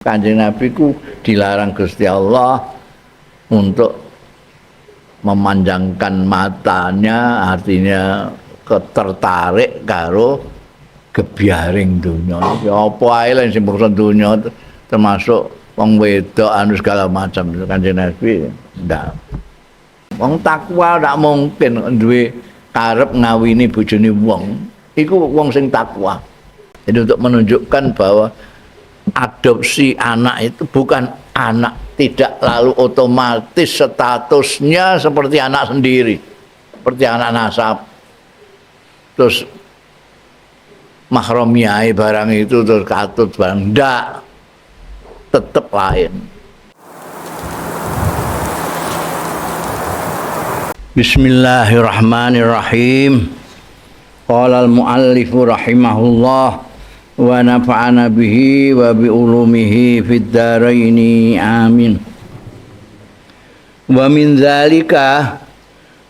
Kanjeng Nabi ku dilarang Gusti Allah untuk memanjangkan matanya, artinya ketertarik karo gebyaring dunya. Ya apa ae lha sing urusan dunya, termasuk wong wedok anu segala macam. Kanjeng Nabi ndak. Wong takwa ndak mungkin duwe karep ngawini bojone wong. Iku wong sing takwa. Jadi untuk menunjukkan bahwa adopsi anak itu bukan anak, tidak lalu otomatis statusnya seperti anak sendiri, seperti anak nasab. Terus mahramiyai barang itu terus katut barang, ndak, tetep lain. Bismillahirrahmanirrahim. Qala al-muallifu rahimahullah wa nafa'ana bihi wa bi ulumihi fid dharaini amin. Wa min dzalika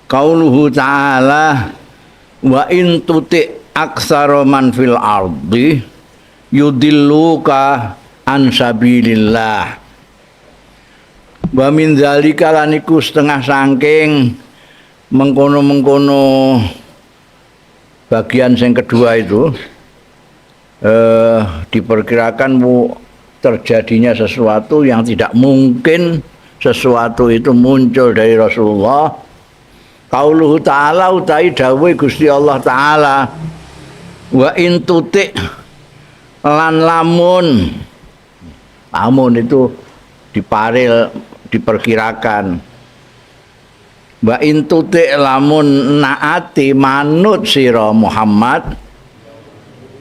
qauluhu ta'ala wa in tuti aksara man fil ardi yudilluka an sabilillah. Wa min dzalika lan iku setengah saking mengkono-mengkono bagian yang kedua itu diperkirakan terjadinya sesuatu yang tidak mungkin sesuatu itu muncul dari Rasulullah. Qauluhu ta'ala utai dawuhe Gusti Allah ta'ala wa in tuti lan lamun, lamun itu diparil, diperkirakan. Wa in tuti lamun naati manut sira Muhammad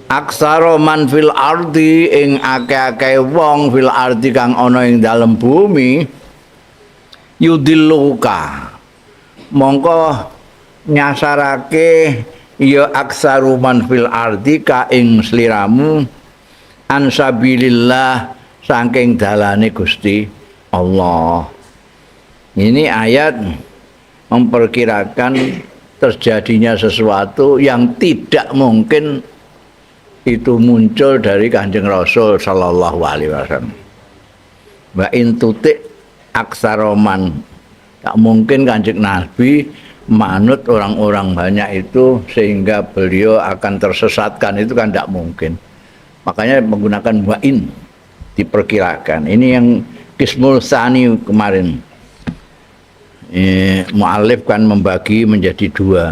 aksara man fil ardi ing akeh-akeh wong fil ardi kang ana ing dalem bumi yudilluka mongko nyasarake ya aksaru man fil ardi ka ing sliramu an sabilillah saking dalane Gusti Allah. Ini ayat memperkirakan terjadinya sesuatu yang tidak mungkin itu muncul dari Kanjeng Rasul sallallahu alaihi wasallam. Wa in tuti aksaroman, tak mungkin Kanjeng Nabi manut orang-orang banyak itu sehingga beliau akan tersesatkan, itu kan tidak mungkin. Makanya menggunakan wa in, diperkirakan. Ini yang Kismul Tsani kemarin. Mu'alif kan membagi menjadi dua.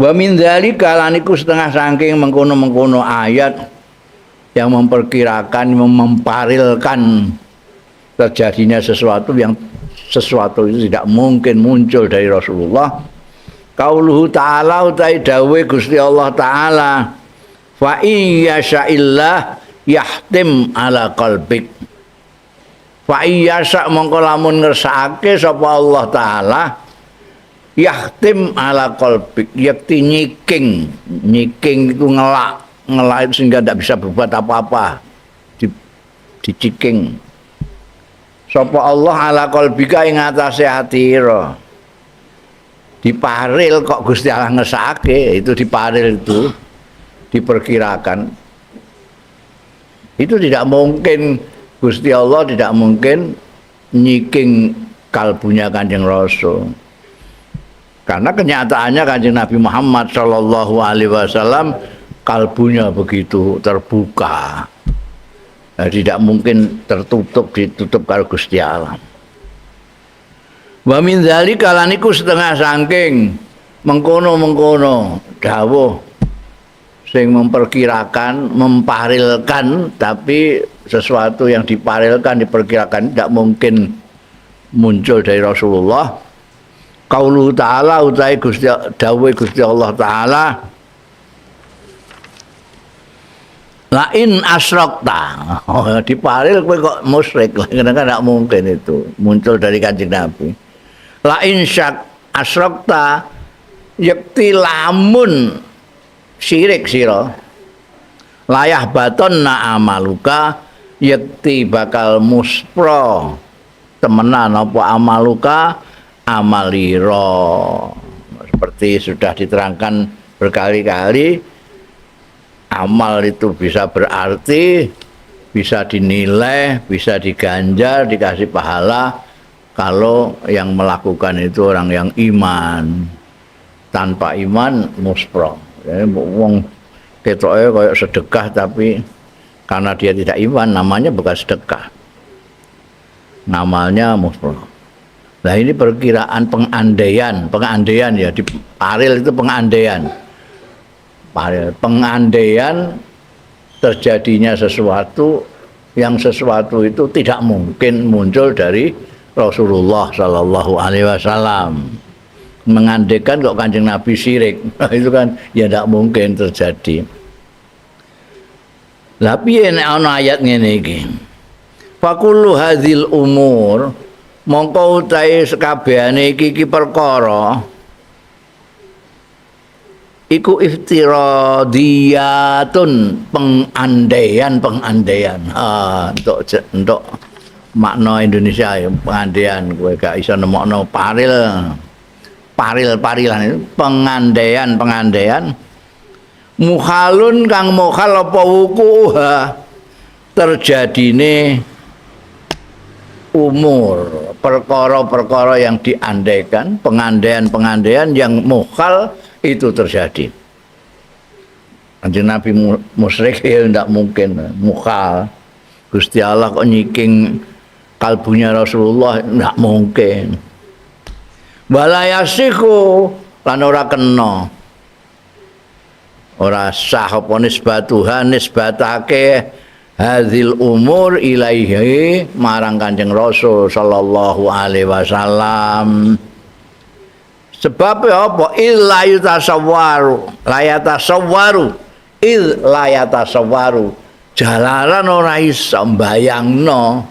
Wa min dzalika lan iku setengah saking mengkono-mengkono ayat yang memperkirakan, memparilkan terjadinya sesuatu yang sesuatu itu tidak mungkin muncul dari Rasulullah. Qauluhu ta'ala utai dawuhe Gusti Allah ta'ala fa in yasha'illah yahtim ala qalbik. Fa in yasha' mongko lamun ngersakake sapa Allah ta'ala yahtim ala qalbik, yakti nyiking, nyiking itu ngelak, ngelak itu sehingga tidak bisa berbuat apa-apa, diciking sapa Allah ala qalbika ing atase atira. Diparil kok Gusti Allah ngesake, itu diparil itu diperkirakan. Itu tidak mungkin, Gusti Allah tidak mungkin nyiking kalbunya Kanjeng Rasul. Karena kenyataannya Kanjeng Nabi Muhammad Shallallahu Alaihi Wasallam kalbunya begitu terbuka, nah, tidak mungkin tertutup, ditutup karo Gusti Allah. Wa min dzalika lan iku setengah saking mengkono-mengkono dawuh sing memperkirakan, memparilkan, tapi sesuatu yang diparilkan, diperkirakan tidak mungkin muncul dari Rasulullah. Qaulu ta'ala utai Gusti dawuhe Gusti Allah ta'ala la in asrakta. Oh, diparil kowe kok musyrik, karena kan tidak mungkin itu muncul dari Kanjeng Nabi. La in syak asrakta yakti lamun syirik sira layah baton na amaluka yakti bakal muspro temenan apa amaluka amalira. Seperti sudah diterangkan berkali-kali, Amal itu bisa berarti, bisa dinilai, bisa diganjar, dikasih pahala kalau yang melakukan itu orang yang iman. Tanpa iman muspro. Jadi wong ketoke kayak sedekah, tapi karena dia tidak iman, namanya bukan sedekah. Namanya muspro. Nah, ini perkiraan pengandaian, pengandaian ya, di paril itu pengandaian. Paril, pengandaian terjadinya sesuatu yang sesuatu itu tidak mungkin muncul dari Rasulullah Shallallahu Alaihi Wasallam. Mengandaikan kok Kanjeng Nabi syirik, itu kan ya tidak mungkin terjadi. Lah, piye nek ana ayat ngene iki? Fakullu hadzil umur, mongko utahe sekabehane iki iki perkara iku iftiradiyatun, pengandaian-pengandaian. Ah, untuk makna Indonesia ya pengandaian, kowe gak iso nemokno paril, paril-parilan itu pengandaian-pengandaian muhalun kang muhal apa wukuha, terjadine umur, perkara-perkara yang diandaikan, pengandaian-pengandaian yang muhal itu terjadi. Kanjeng Nabi musyrik ya tidak mungkin, muhal. Gusti Allah kok nyiking kalbunya Rasulullah, tidak mungkin. Wala yasihu, lan ora kena. Ora sah apa nisbatuha, nisbatake hadhil umur, ilaihi, marang Kanjeng Rasul sallallahu alaihi wasallam. Sebab apa? Illa yutasawwaru, la yatasawwaru, il la yatasawwaru. Jalaran ora iso mbayangno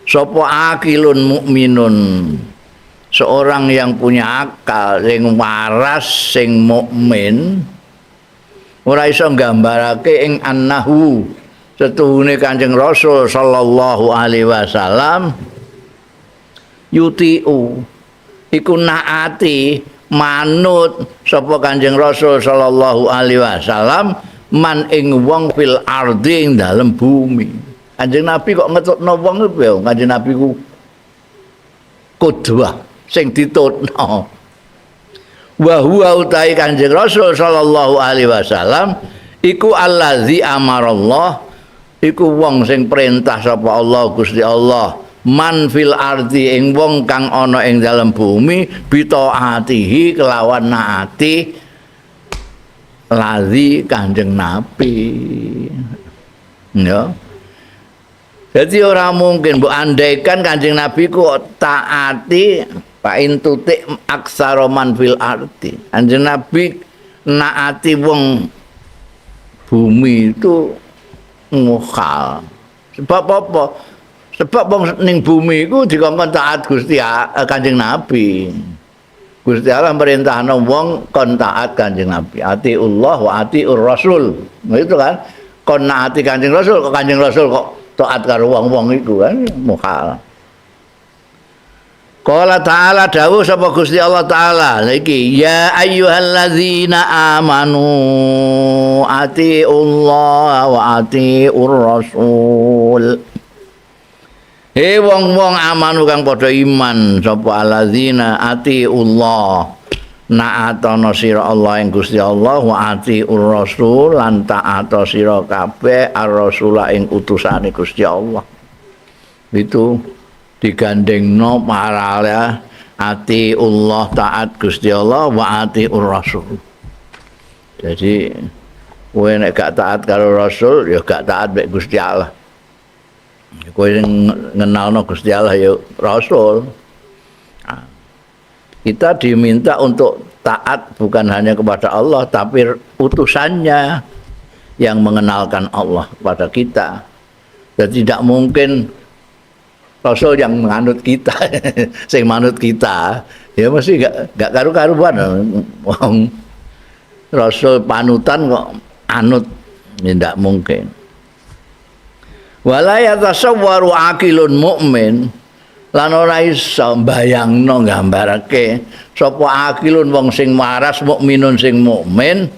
sapa akilun mukminun. Seorang yang punya akal, sing waras, sing mukmin, ora iso nggambarake ing annahu, setuhune Kanjeng Rasul sallallahu alaihi wasallam, yutiu, iku naati, manut sapa Kanjeng Rasul sallallahu alaihi wasallam, man ing wong, fil ardi, ing dalem bumi. Kanjeng Nabi kok ngetutno wong iku ya, Kanjeng Nabi ku qudwah sing ditutno. Wa huwa, utawi Kanjeng Rasul sallallahu alaihi wasallam iku allazi amarallah, iku wong sing perintah sapa Allah, Gusti Allah, man fil ardi, ing wong kang ana ing dalem bumi, bitaatihi, kelawan naati lazi, Kanjeng Nabi ya. Jadi ora mungkin mbok andaikan Kanjeng Nabi kok taati fa in tuti' aksara man fil ardi. Kanjeng Nabi naati wong bumi itu muhal. Sebab apa? Sebab wong ning bumi iku dikongkon taat Gusti Kanjeng Nabi. Gusti Allah merintahno wong kon taat Kanjeng Nabi. Atiullah wa atiur Rasul. Nah, itu kan kon naati Kanjeng Rasul, kok Kanjeng Rasul kok taat karo wong-wong iku kan muhal. Qala ta'ala, dawuh sapa Gusti Allah Ta'ala iki, ya ayyuhallazina amanu atiullah wa atiur rasul. He wong-wong amanu kang padha iman sapa allazina, atiullah, naatana sira Allah ing Gusti Allah, wa atiur rasul, lan taata sira kabeh, ar-rasula, ing utusane Gusti Allah. Itu digandengno paralel, atiullah taat Gusti Allah, wa atiur rasul. Jadi kowe nek gak taat karo rasul ya gak taat mek Gusti Allah. Kowe sing ngenalno Gusti Allah ya rasul. Nah, kita diminta untuk taat bukan hanya kepada Allah, tapi utusannya yang mengenalkan Allah kepada kita. Dan tidak mungkin rasul yang menganut kita, sing manut kita, ya mesti gak karu-karuan. Wong rasul panutan kok anut, ya tidak mungkin. Wala yatasawwaru akilun mukmin, lan ora iso mbayangno, nggambarake sapa akilun, wong sing waras, mukminun, sing mukmin,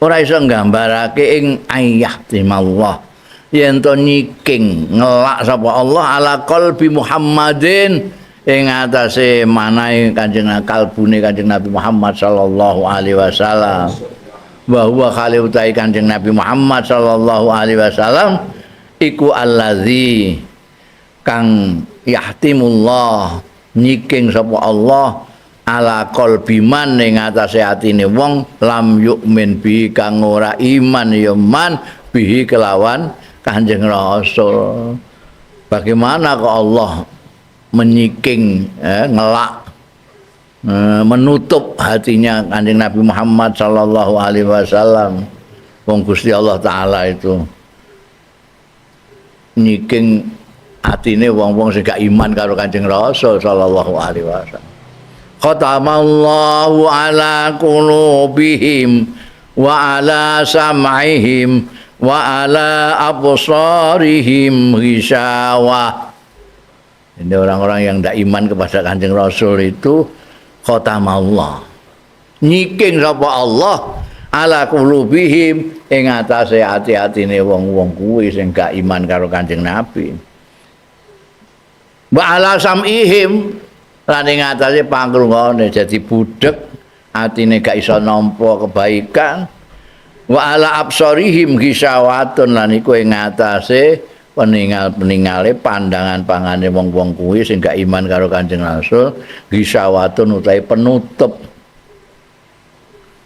Ora iso nggambarake ing ayahtimallah yen to nyiking ngelak sapa Allah ala qalbi Muhammadin ing atase manahe Kanjeng kalbune Kanjeng Nabi Muhammad sallallahu alaihi wasallam. Wa huwa khali utahe Kanjeng Nabi Muhammad sallallahu alaihi wasallam iku allazi kang yahtimullah nyiking sapa Allah ala qalbi man ing atase atine wong lam yukmin bi kang ora iman ya man bihi kelawan Kanjeng Rasul. Bagaimana kok Allah menyiking, ngelak, menutup hatinya Kanjeng Nabi Muhammad sallallahu alaihi wasallam. Wong Gusti Allah Taala itu nyiking atine wong-wong sing gak iman karo Kanjeng Rasul sallallahu alaihi wasallam. Khatamallahu ala qulubihim wa ala sam'ihim wa ala absarihim ghisawah. Ini orang-orang yang tidak iman kepada Kanjeng Rasul itu khatamallah. Nyiking sapa Allah ala qulubihim ing atase ati-atine wong-wong kuwi sing gak iman karo Kanjeng Nabi. Wa ala sam'ihim lan ing atase pangrungone dadi budhek atine gak iso nampa kebaikan. Wa ala absarihim ghisawatun lan iku ing atase peningal-peningale pandangan-pangane wong-wong kuwi sing gak iman karo Kanjeng Rasul ghisawatun utahe penutup.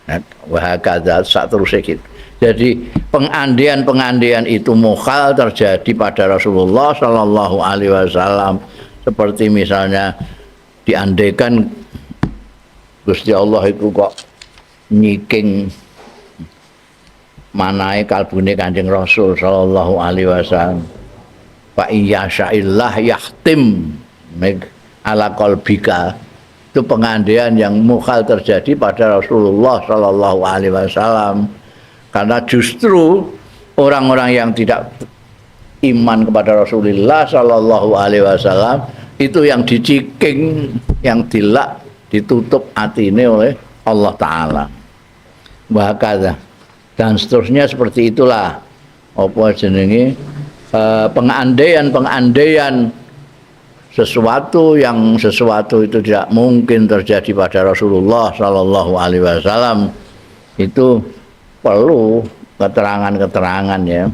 Nah, wa hakadha sak teruse gitu. Jadi pengandaian-pengandaian itu mukhal terjadi pada Rasulullah sallallahu alaihi wasallam. Seperti misalnya diandaikan Gusti Allah itu kok nyiking manahe kalbune Kanjeng Rasul sallallahu alaihi wasallam. Fa iyyasha'illah yahtim ala qalbika. Itu pengandaian yang mukhal terjadi pada Rasulullah sallallahu alaihi wasallam. Karena justru orang-orang yang tidak iman kepada Rasulullah sallallahu alaihi wasallam itu yang diciking, yang dilak, ditutup atine oleh Allah Ta'ala. Bahkan dan seterusnya seperti itulah. Apa jenenge pengandaian-pengandaian sesuatu yang sesuatu itu tidak mungkin terjadi pada Rasulullah sallallahu alaihi wasallam itu perlu keterangan-keterangan ya,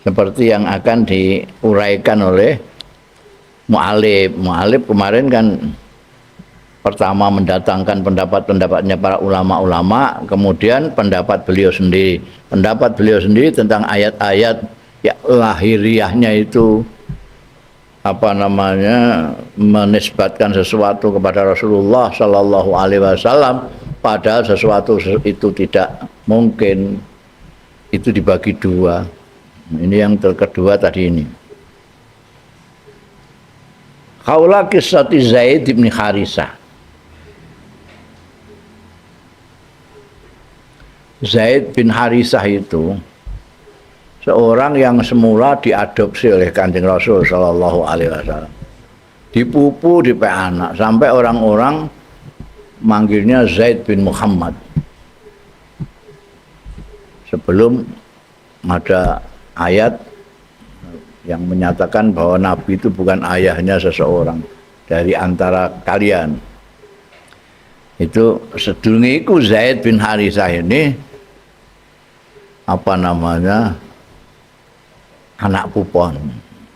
seperti yang akan diuraikan oleh Mu'alib. Mu'alib kemarin kan pertama mendatangkan pendapat-pendapatnya para ulama-ulama, kemudian pendapat beliau sendiri. Pendapat beliau sendiri tentang ayat-ayat ya lahiriahnya itu apa namanya menisbatkan sesuatu kepada Rasulullah sallallahu alaihi wasallam, padahal sesuatu itu tidak mungkin. Itu dibagi dua. Ini yang kedua tadi ini. Kaula kisati Zaid bin Harisah. Zaid bin Harisah itu seorang yang semula diadopsi oleh Kanjeng Rasul sallallahu alaihi wasallam. Dipupu dipe anak sampai orang-orang manggilnya Zaid bin Muhammad. Sebelum ada ayat yang menyatakan bahwa Nabi itu bukan ayahnya seseorang dari antara kalian. Itu sedurunge iku Zaid bin Harisah ini apa namanya anak pupon,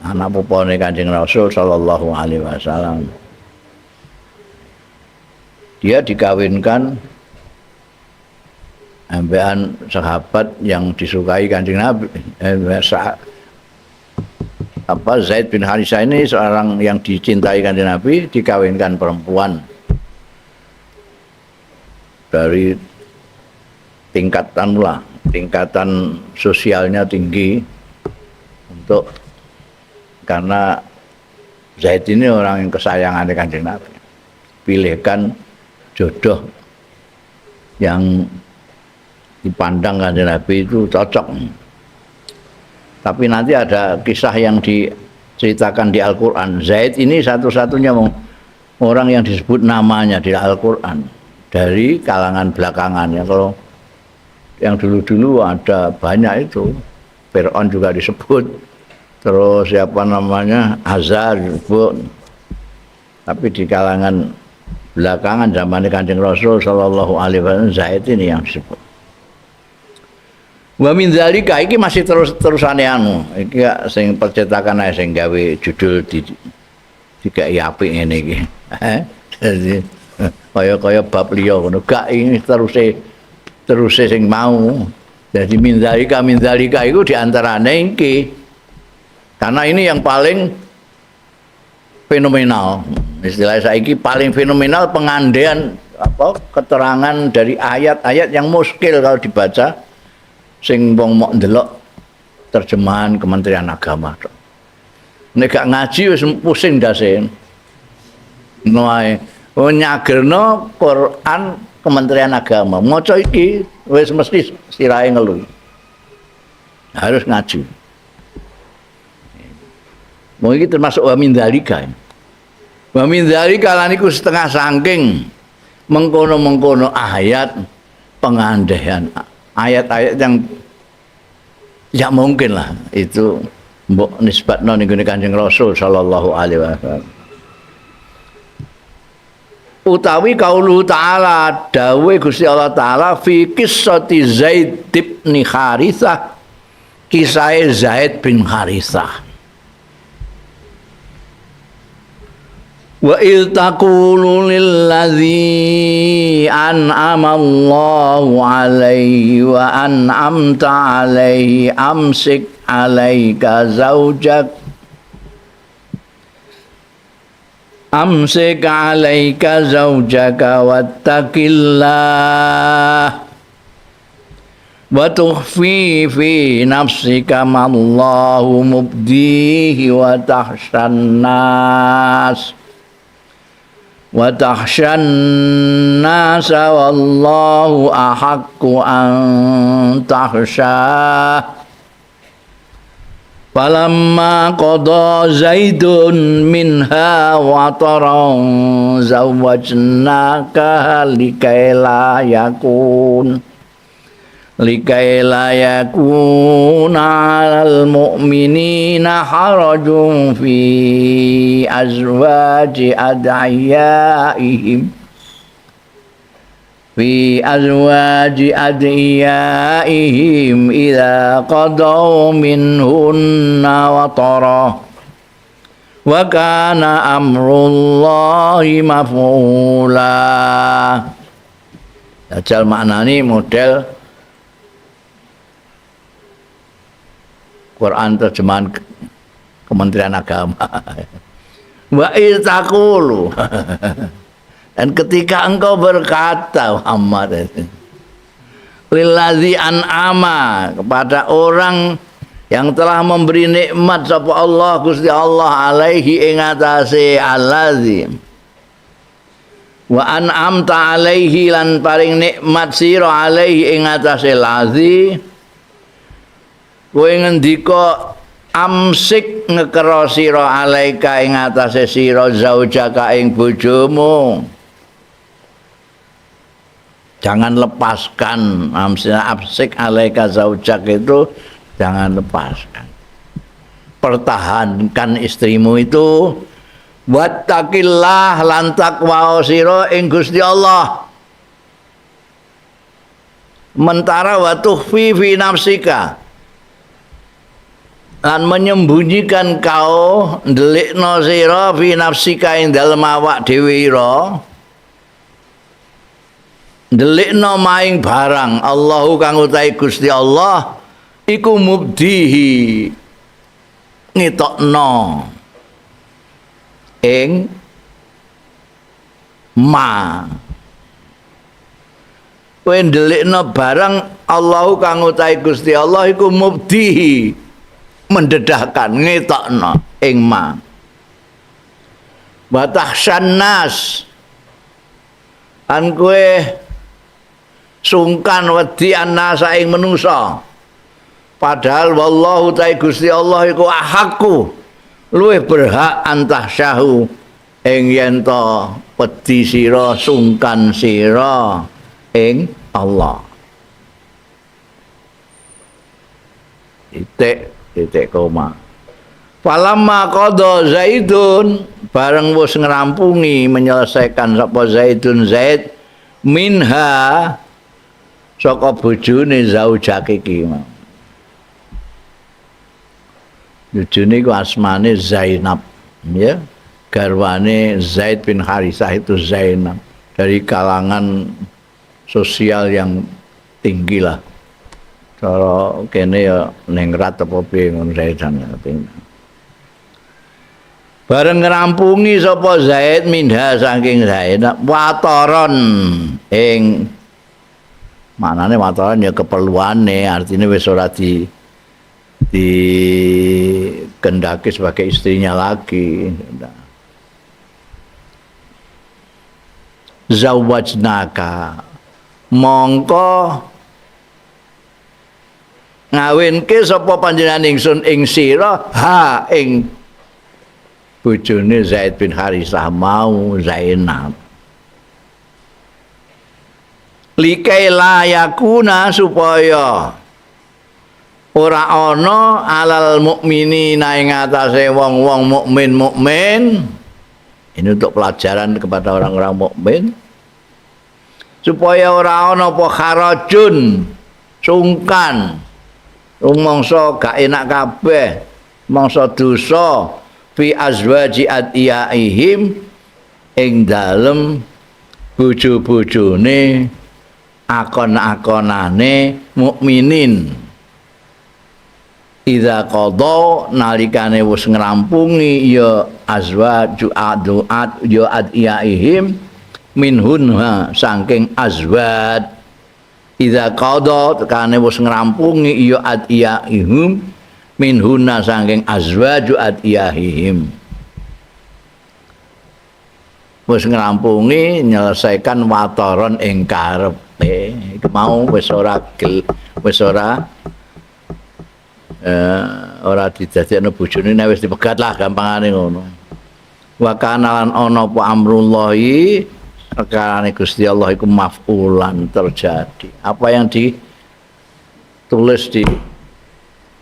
anak pupone Kanjeng Rasul sallallahu alaihi wasallam. Dia dikawinkan ambekan sahabat yang disukai Kanjeng Nabi. Zaid bin Harisah ini seorang yang dicintai Kanjeng Nabi, dikawinkan perempuan dari tingkatan lah, tingkatan sosialnya tinggi, untuk karena Zaid ini orang yang kesayangan Kanjeng Nabi, pilihkan jodoh yang dipandang Kanjeng Nabi itu cocok. Tapi nanti ada kisah yang diceritakan di Al-Quran. Zaid ini satu-satunya orang yang disebut namanya di Al-Quran dari kalangan belakangan ya. Kalau Yang dulu-dulu ada banyak itu. Fir'aun juga disebut. Terus siapa namanya? Azar disebut. Tapi di kalangan belakangan zaman Kanjeng Rasul sallallahu alaihi wasallam Zaid ini yang disebut. Wa min dzalika iki masih terus-terusane anu. Iki sing percetakan ae sing gawe judul di dikai apik ngene iki. Jadi kaya-kaya bab liya ngono. Gak ini teruse sing mau. Jadi min dzalika iku diantarane iki. Karena ini yang paling fenomenal. Istilah saiki paling fenomenal pengandaian apa keterangan dari ayat-ayat yang muskil kalau dibaca sing wong mok ndelok terjemahan Kementerian Agama. Nek gak ngaji wis pusing ndase. Ngono ae. Oh, nyagerno Quran Kementerian Agama. Maca iki wis mesti sirahe ngelu. Harus ngaji. Mau iki termasuk wa min dzalika. Wa min dzalika lan iku setengah saking mengkono-mengkono ayat pengandaian, ayat-ayat yang ya mungkin lah itu mbok nisbatno ning gone Kanjeng Rasul sallallahu alaihi wasallam. Utawi kaulu ta'ala dawuhe Gusti Allah ta'ala fi qissati Zaid bin Harithah, kisahe Zaid bin Harithah. Wa il taqulu lilladzi an'ama Allahu alaihi wa an'amta alaihi amsik alaika zaujak amsik alaika zaujaka wattaqillah wa tukhfi fi nafsika ma Allahu mubdihi wa tahshan nas wa tahshan nasa wallahu ahaqqu an tahsha. Falamma qada Zaidun minha wataran zawwajnaka likai la yakun likai la yakuna 'alal mu'minina harajun fi azwaji ad'iyaihim fi azwaji ad'iyaihim idza qadaw minhunna watara wa kana amrullahi maf'ula. Dajjal maknani model Quran terjemahan Kementerian Agama. Wa itaqulu, dan ketika engkau berkata Muhammad lillazi an'ama, kepada orang yang telah memberi nikmat sapa Allah Gusti Allah alaihi ing atase allazi wa an'amta alaihi lan paring nikmat sira alaihi ing atase lazi, kowe ngendika amsik ngekera sira alaika ing atase sira zaujaka ing bojomu. Jangan lepaskan, amsik alaika zaujak itu jangan lepaskan. Pertahankan istrimu itu. Wattaqillah lan takwa sira ing Gusti Allah. Mentara wa tukhfi fi nafsika, lan menyembunyikan kau ndelikno sira fi nafsika ing dalem awak dhewe ira, ndelikno maing barang Allahu kang utahe Gusti Allah iku mubdihi ngetokno ing ma. Kowe ndelikno barang Allahu kang utahe Gusti Allah iku mubdihi mendedahkan ngetokno ing ma. Wa tahsyan nas, an kowe sungkan wedi annasa ing menungsa, padahal wallahu ta Gusti Allah iku ahakku luwih berhak antahsyahu ing yen to wedi sira sungkan sira ing Allah. Titik titik koma. Falamma qada Zaidun, bareng wis ngrampungi menyelesaikan sapa Zaidun Zaid minha saka bojone zaujake iki. Bojone iku asmane Zainab ya. Garwane Zaid bin Harithah itu Zainab, dari kalangan sosial yang tinggi lah. Cara kene ya ningrat apa piye ngono Zaidan. Bareng ngrampungi sapa Zaid minha saking Zainab wataron ing maknane wataron ya keperluane, artine wis ora dikendaki sebagai istrinya lagi. Zawajnaka mongko ngawinke sapa panjenengan ingsun ing sira ha ing bojone Zaid bin Harithah mau Zainab, likai layakuna supaya ora ana alal mukminina ing atase wong-wong mukmin-mukmin. Ini untuk pelajaran kepada orang-orang mukmin supaya ora ana apa kharajun sungkan rumangsa gak enak kabeh mangsa dosa fi azwaji adiyaihim ing dalem bojo-bojone akon-akonane mukminin idza qada nalikane wis ngrampungi ya azwaju aduat ya adiyaihim minhunha saking azwaj idza qada tekane wis ngrampungi ya adiyaihim minhunna saking azwaju adiyahihim, wis ngrampungi nyelesaikan wataron ing karepe iku mau wis ora wis ora ora didadekno bojone nek wis dipegat lah gampangane ngono. Wa kana lan ana apa amrullahi perkarane Gusti Allah iku maf'ulan terjadi. Apa yang ditulis di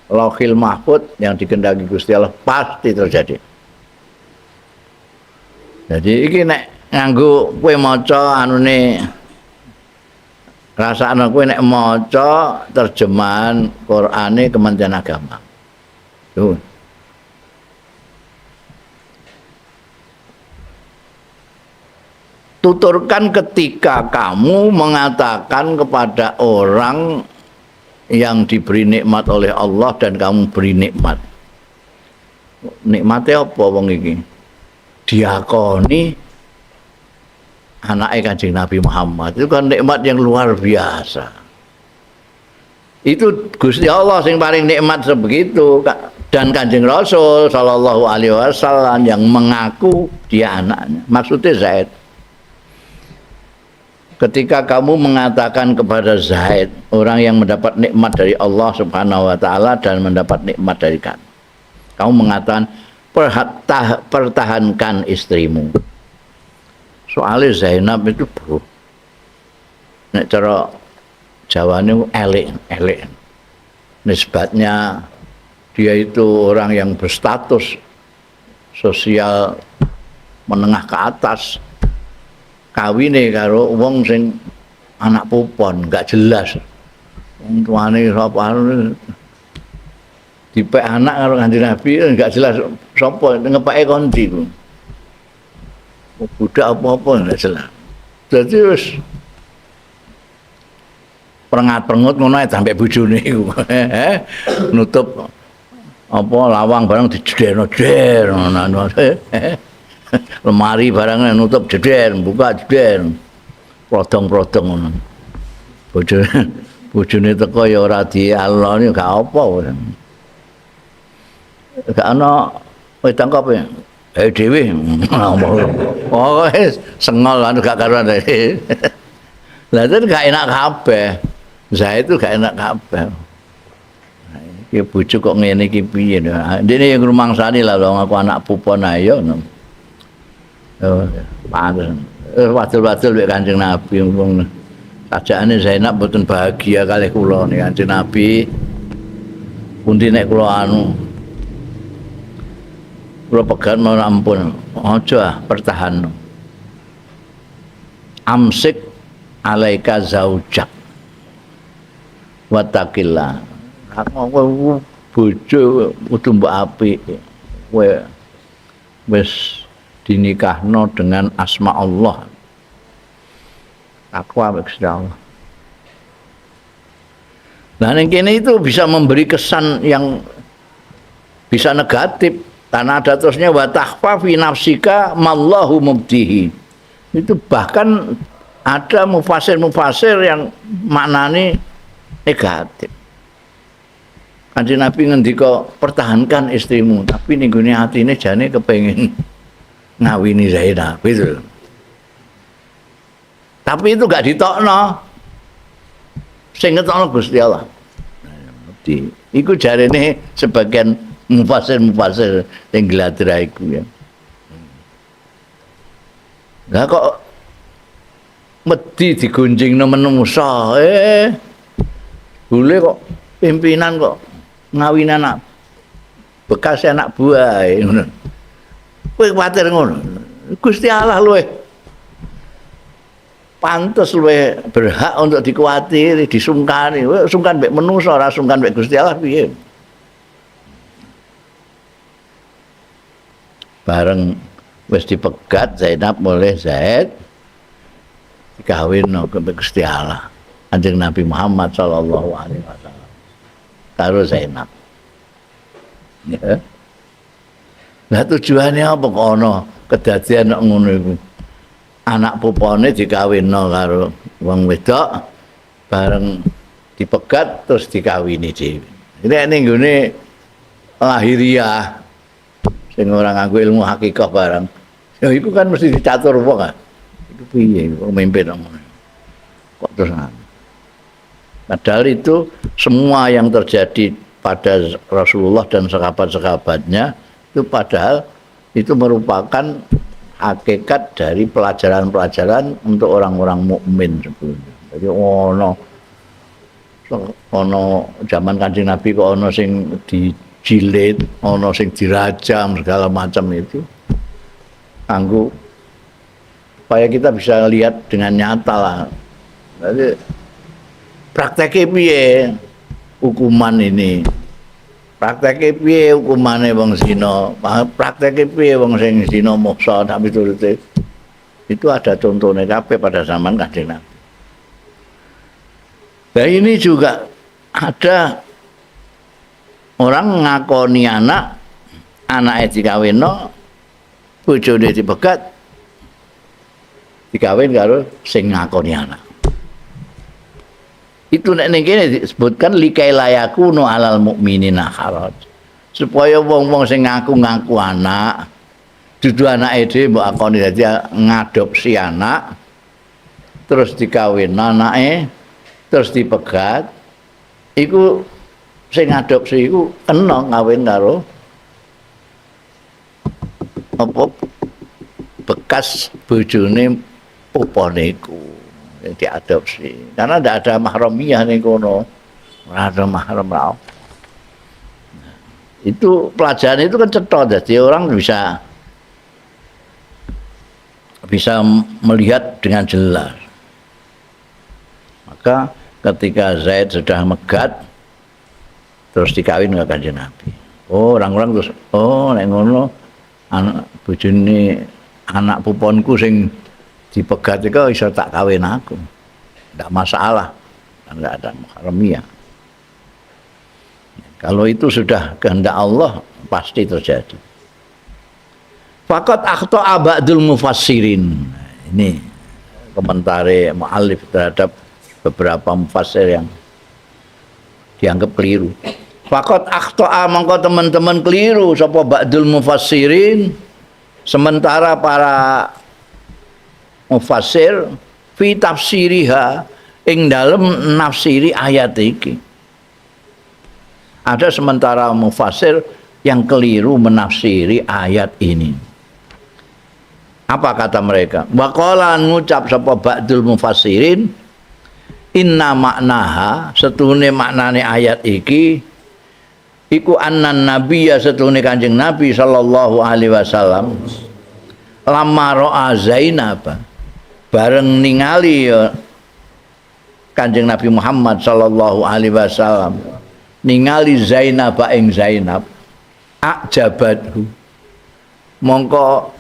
Lauhil Mahfud yang dikendaki Gusti Allah pasti terjadi. Jadi iki nek nganggo kowe maca anune rasakno kowe nek maca terjemahan Qur'ane Kementerian Agama. Tuh. Tuturkan ketika kamu mengatakan kepada orang yang diberi nikmat oleh Allah dan kamu beri nikmat. Nikmatnya apa wong iki? Diakoni anake Kanjeng Nabi Muhammad. Itu kan nikmat yang luar biasa. Itu Gusti Allah sing paling nikmat sebegitu, dan Kanjeng Rasul sallallahu alaihi wasallam yang mengaku dia anaknya. Maksudnya Zaid. Ketika kamu mengatakan kepada Zaid, orang yang mendapat nikmat dari Allah Subhanahu wa taala dan mendapat nikmat dari kamu. Kamu mengatakan pertahankan istrimu. Soalnya Zainab itu bro, nek cara Jawane elek, elek. Nisbatnya dia itu orang yang berstatus sosial menengah ke atas. Kawine karo wong sing anak pupon, gak jelas. Wong tuane sapa dipek anak karo Kanjeng Nabi gak jelas sapa ngepeke kondi ku. Budak apa-apa gak jelas. Dadi wis prengat-prengut ngono ae sampe bojone iku. Nutup apa lawang barang dijederno jer ngono. Lemari barangnya nutup jeder, buka jeder. Prodong-prodong ngono. Bojone teko ya ora dialoni gak apa. Gak ana wedang kopi. Dhewe. Oh, sengol anu gak karuan. Lah itu gak enak kabeh. Zaid itu gak enak kabeh. Iki bojo kok ngene iki piye. Dene yang ngrumangsani lah wong aku anak pupon ayo. Oh, pantes. Wadul-wadul mek Kanjeng Nabi wong sajakane Zainab mboten bahagia kalih kula nek Kanjeng Nabi. Pundi nek kula anu kula pegat mau ampun, aja pertahan. Amsik alaika zaujak wattaqillah. Aku bojo kudu mbok apik. Kowe wis dinikahno dengan asma Allah. Takwa ambek Gusti Allah. Nah, ning kene itu bisa memberi kesan yang bisa negatif karena ada terusnya wa takhfa fi nafsika mallahu mubdihi. Itu bahkan ada mufasir-mufasir yang maknane negatif. Kanjeng Nabi ngendika pertahankan istrimu, tapi ning gone atine jane kepengin ngawini Zainab itu. Tapi itu gak ditokno. Sing ngetokno Gusti Allah. Di iku jarene sebagian mufasir-mufasir sing gladra iku ya. Lah kok wedi digunjingno menungsa, boleh kok pimpinan kok ngawin anak bekas anak buah ngono. Kowe kuwatir ngono. Gusti Allah luwih pantes, luwih berhak untuk dikuatiri, disungkani. Kowe sungkan mbek menungsa, ora sungkan mbek Gusti Allah piye? Bareng wis dipegat Zainab oleh Zaid, dikawinno mbek Gusti Allah. Kanjeng Nabi Muhammad sallallahu alaihi wasallam karo Zainab. Ya. Lah tujuannya apa kok ana kedadian kok ngono iku? Anak pupone dikawinno karo wong wedok, bareng dipegat terus dikawini dhewe. Nek ning nggone lahiriah sing ora nganggo ilmu hakikah barang, ya iku kan mesti dicatur wong kan. Iku piye pemimpin ngono. Kok terus ngono. Padahal itu semua yang terjadi pada Rasulullah dan sahabat-sahabatnya itu padahal itu merupakan hakikat dari pelajaran-pelajaran untuk orang-orang mukmin sebelumnya. Jadi ono zaman Kanjeng Nabi kok ono sing dijilid, ono sing dirajam segala macam itu. Kanggo supaya kita bisa lihat dengan nyata lah. Jadi prakteknya piye hukuman ini? Prakteknya piye hukumane wong zina? Prakteknya piye wong sing zina muksa tapi turute? Itu ada contohnya kabeh pada zaman Kanjeng Nabi. Nah ini juga ada orang ngakoni anak, anake dikawinno, bojone dipegat, dikawin karo sing ngakoni anak. Itu nek ning kene disebutkan likai layakunu alal mukminina haraj. Supaya wong-wong sing ngaku-ngaku anak, dudu anake dhewe mbok akoni dadi ngadopsi anak, terus dikawin anake, terus dipegat, iku sing ngadopsi iku kena ngawin karo apa bekas bojone pupone iku diadopsi. Karena ndak ada mahramiyah ning kono. Ora ada mahram ra. Itu pelajaran itu kan cetha, jadi orang bisa melihat dengan jelas. Maka ketika Zaid sudah megat terus dikawin ke Kanjeng Nabi. Oh, orang-orang terus oh nek ngono anak bojone anak puponku sing dipegat iku iso tak kawin aku. Ndak masalah. Nggak ada mahramiyah. Kalau itu sudah kehendak Allah pasti terjadi. Faqad akhta'a ba'dul mufassirin. Ini komentare muallif terhadap beberapa mufassir yang dianggap keliru. Faqad akhta'a, mongko teman-teman keliru sapa ba'dul mufassirin, sementara para mufassir fi tafsiriha ing dalem nafsiri ayat iki. Ada sementara mufassir yang keliru menafsiri ayat ini. Apa kata mereka? Waqala ngucap sapa ba'dul mufassirin, inna maknaha, setuhune maknane ayat iki iku annan nabiyya setune Kanjeng Nabi sallallahu alaihi wasallam lamma ra'a Zainab bareng ningali ya Kanjeng Nabi Muhammad sallallahu alaihi wasallam ningali Zainab ing Zainab ajabathu mongko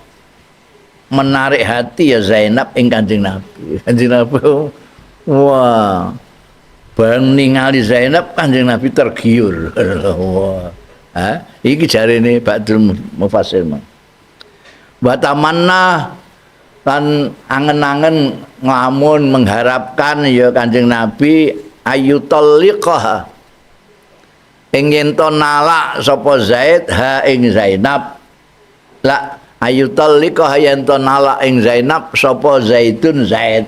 menarik hati ya Zainab ing Kanjeng Nabi. Kanjeng Nabi wah bareng ningali Zainab Kanjeng Nabi tergiur. Wah. Ha iki jarene Ba'dul Mufassir. Wa tamanna lan angen-angen nglamun mengharapkan ya Kanjeng Nabi ayutalliqaha ing yen to nalak sapa Zaid ha ing Zainab la ayutalliqaha yen to nalak ing Zainab sapa Zaidun Zaid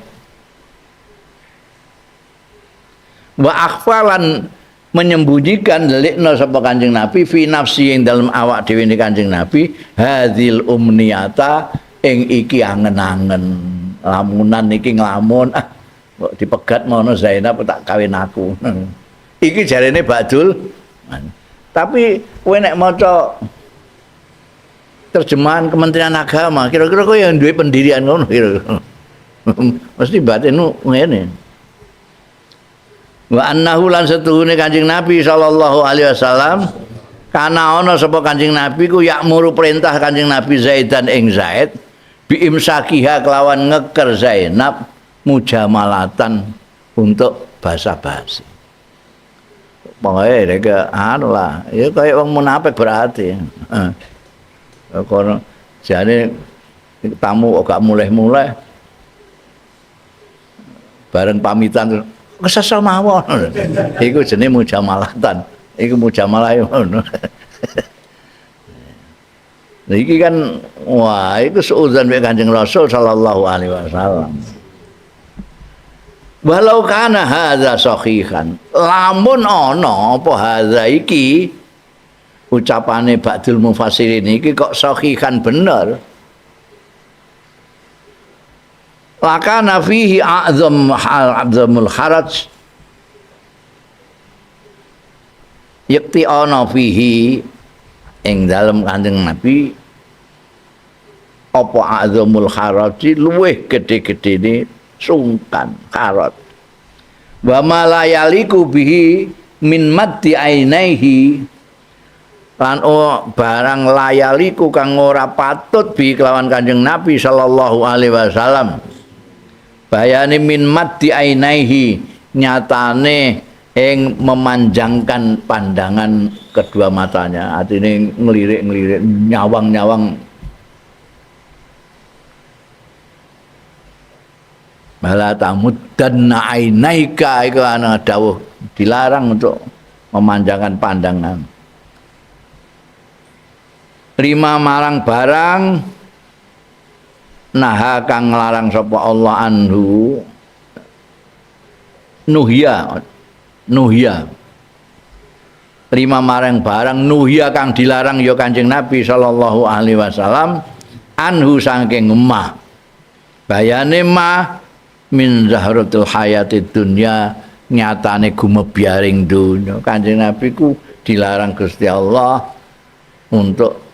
wa akhfalan menyembunyikan delikna sapa Kanjeng Nabi fi nafsi ing dalem awak dhewe ne Kanjeng Nabi hadhil umniyata ing iki angen-angen lamunan iki nglamun ah kok dipegat mono Zainab tak kawin aku. Iki jarene Ba'dul. Tapi kowe nek maca terjemahan Kementerian Agama kira-kira kowe yang duwe pendirian ngono kira-kira. Mesti batinmu ngene. Wa annahu lan setuhune Kanjeng Nabi sallallahu alaihi wasallam kana ana sapa Kanjeng Nabi ku yakmuru perintah Kanjeng Nabi Zaidan ing Zaid bi imsakiha kelawan ngeker Zainab mujamalatan untuk basa-basi. Pokoke rek anu lah, ya kaya wong munafik berarti. Heeh. Kono jane tamu kok gak mulih-mulih. Bareng pamitan kesesal mawon. Iku jenenge mujamalatan. Iku mujamalah ngono. Iki kan wah iku suudzon mek Kanjeng Rasul sallallahu alaihi wasallam. Walau kana hadza sahihan, lamun ana apa hadza iki ucapane Ba'dul Mufassirin iki kok sahihan bener. Lakana fihi a'zam a'zamul haraj yakti ana fihi ing dalem Kanjeng Nabi apa a'zamul haraji luweh gedhe-gedhene sungkan karat wa ma la yaliku bihi min maddi ainaihi lan barang layaliku kang ora patut bi kelawan Kanjeng Nabi sallallahu alaihi wasallam bayane min maddi ainaihi nyatane ing memanjangkan pandangan kedua matanya, artine ngelirik-ngelirik nyawang-nyawang bala tamuddanna ainaika iku ana dawuh dilarang untuk memanjangkan pandangan. Lima marang barang naha kang nglarang sapa Allah anhu nuhya nuhya lima marang barang nuhya kang dilarang ya Kanjeng Nabi sallallahu alaihi wasallam anhu saking mah bayane mah min zahratul hayatid dunya nyatane gumebyaring dunya. Kanjeng Nabi ku dilarang Gusti Allah untuk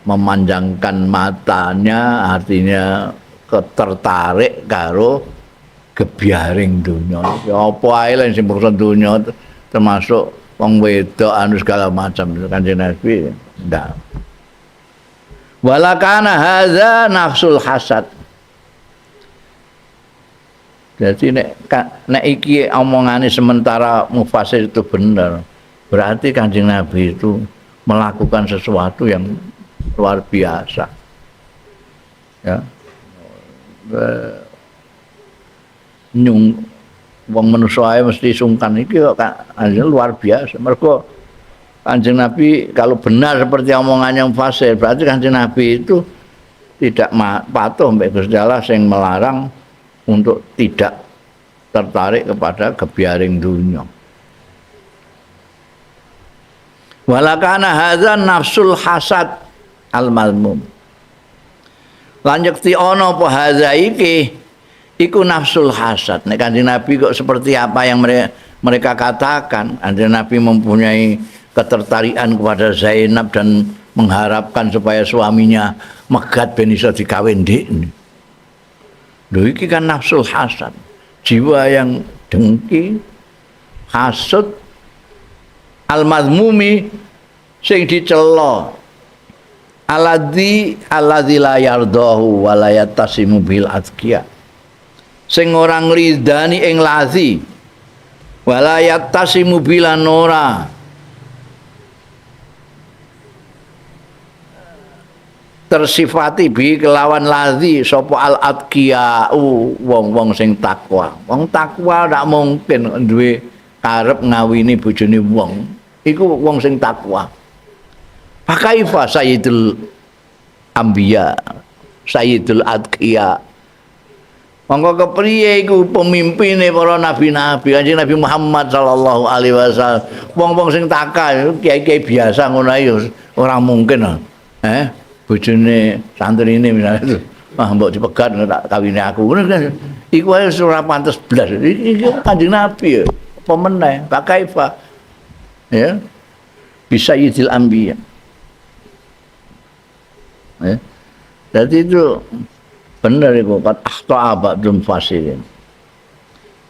memanjangkan matanya, artinya ketertarik karo gebyaring dunya. Ya apa ae lha sing urusan dunya termasuk wong wedok anu segala macam Kanjeng Nabi ndak. Walakana hadza nafsul hasad. Jadi nek iki omongane sementara mufasir itu benar, berarti Kanjeng Nabi itu melakukan sesuatu yang luar biasa. Ya. Nyung wong manusa ae mesti sungkan iki kok luar biasa. Mergo Kanjeng Nabi kalau benar seperti omongannya mufasir, berarti Kanjeng Nabi itu tidak patuh mbek Gusti Allah sing melarang untuk tidak tertarik kepada kebiaring dunia. Walakana hadza nafsul hasad al malmum. Lan yekti ana apa hadza iki iku nafsul hasad. Nek Kanjeng Nabi kok seperti apa yang mereka katakan, Kanjeng Nabi mempunyai ketertarikan kepada Zainab dan mengharapkan supaya suaminya megat ben iso dikawin ndekne. Lho iki kan nafsul hasad, jiwa yang dengki, hasud al-mazmumi sing dicela. Alladzi la yardahu wa la yattasimu bil azkiya. Sing ora ngridani ing lazi wa la yattasimu bilan ora tersifati bi kelawan lazi sapa al atqiya wong-wong sing takwa. Wong takwa ora mungkin duwe karep ngawini bojone wong. Iku wong sing takwa. Fakaifa sayyidul anbiya, sayyidul atqiya. Monggo kepriye iku pemimpine para nabi-nabi, Kanjeng Nabi Muhammad sallallahu alaihi wasallam. Wong-wong sing takwa, kiai-kiai biasa ngono ae ora mungkin. Bojone santrine misalnya itu, wah mbok dipegat tak kawine aku. Ngono kan iku ae ora pantes blas. Iki Kanjeng Nabi ya. Apa meneh? Fakaifa? Ya. Bisa yidil anbiya. Ya. Jadi itu benar iku qad akhta'a ba'dul mufassirin.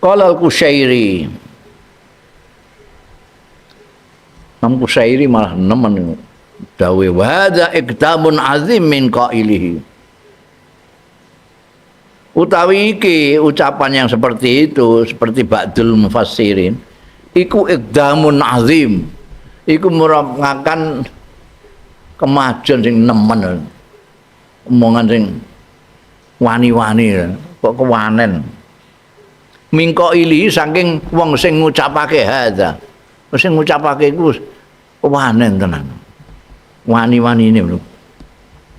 Qala al-Qushairi. Imam Qushairi malah nemen dawe wa hadza iqdamun azim min qailihi. Utawi iki ucapan yang seperti itu, seperti ba'dul mufassirin, iku iqdamun azim. Iku merupakan kemajuan sing nemen. Omongan sing wani-wani kok kewanen. Mingko ili saking wong sing ngucapake hadza. Sing ngucapake iku kewanen tenan. Wani-wanine lho.